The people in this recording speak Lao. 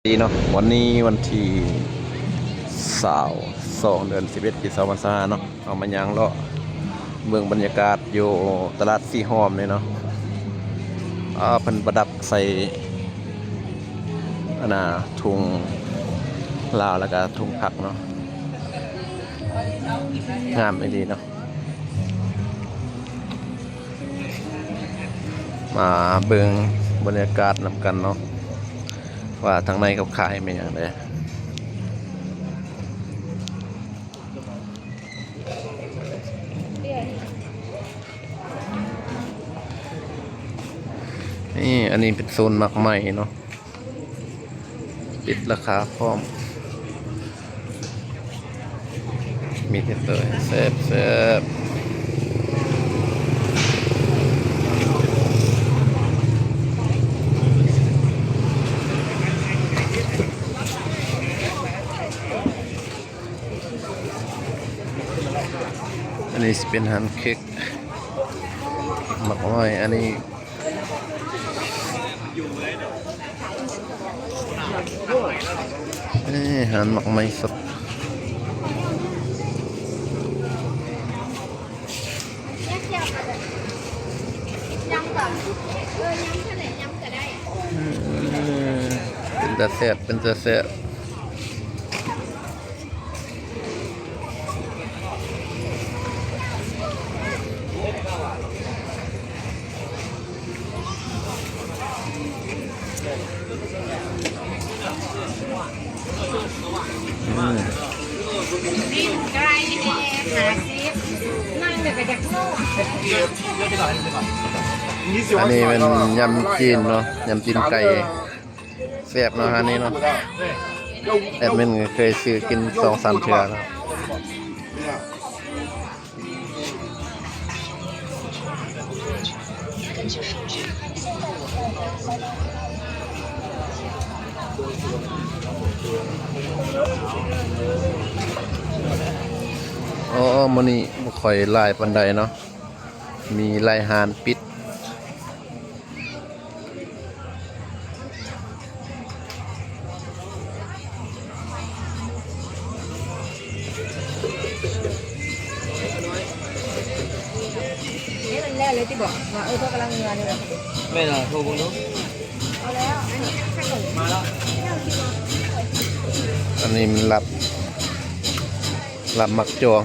ດີເນາະ ວັນນີ້ວັນທີຊາວສອງ ເດືອນສິບເອັດ ປີສອງພັນຊາວຫ້າເນາະ ເຮົາມາຍ່າງເລາະເບິ່ງບັນຍາກາດຢູ່ຕະຫຼາດສີຫອມນີ້ເນາະ. ອາ ເພິ່ນປະດັບໃສ່ ອັນນ່າ ທຸງລາວ ແລ້ວກະທຸງຜັກເນາະ ງາມອີ່ຫຼີເນາະ. ມາເບິ່ງບັນຍາກາດນຳກັນເນາະ ວ່າທາງໃນເຂົາຂາຍແມ່ນຫຍັງແດ່. ນີ້ ອັນນີ້ເປັນໂຊນໝາກໄມ້ເນາະ. ຕິດລາຄາພ້ອມ ມີແຕ່ໂຕແຊບໆ. ອັນນີ້ຊິເປັນຮ້ານເຄັກ ໝາກໄມ້ ອັນນີ້ ເອີ ຮ້ານໝາກໄມ້ສົດ. ເປັນຕາແຊບ ເປັນຕາແຊບ. ອັນນີ້ແມ່ນຍຳຈີນເນາະ ຍຳຕີນໄກ່ ແຊບເນາະ ຮ້ານນີ້ເນາະ. ແອດມິນກໍເຄີຍຊື້ກິນສອງສາມເທື່ອແລ້ວ. ໂອ້ ມື້ນີ້ບໍ່ຄ່ອຍຫຼາຍປານໃດເນາະ ມີຫຼາຍຮ້ານປິດ. ນີ້ມັນແລ້ວເລີຍຕິບອກວ່າ ເອີ ພວກກຳລັງເມືອນີ້ແຫຼະ. ແມ່ນລະ ໂທເບິ່ງດູ. ເອົາແລ້ວ ອັນນີ້ຂະໜົມ ມາແລ້ວ. ອັນນີ້ມັນລາບ ລາບໝາກຈອງ.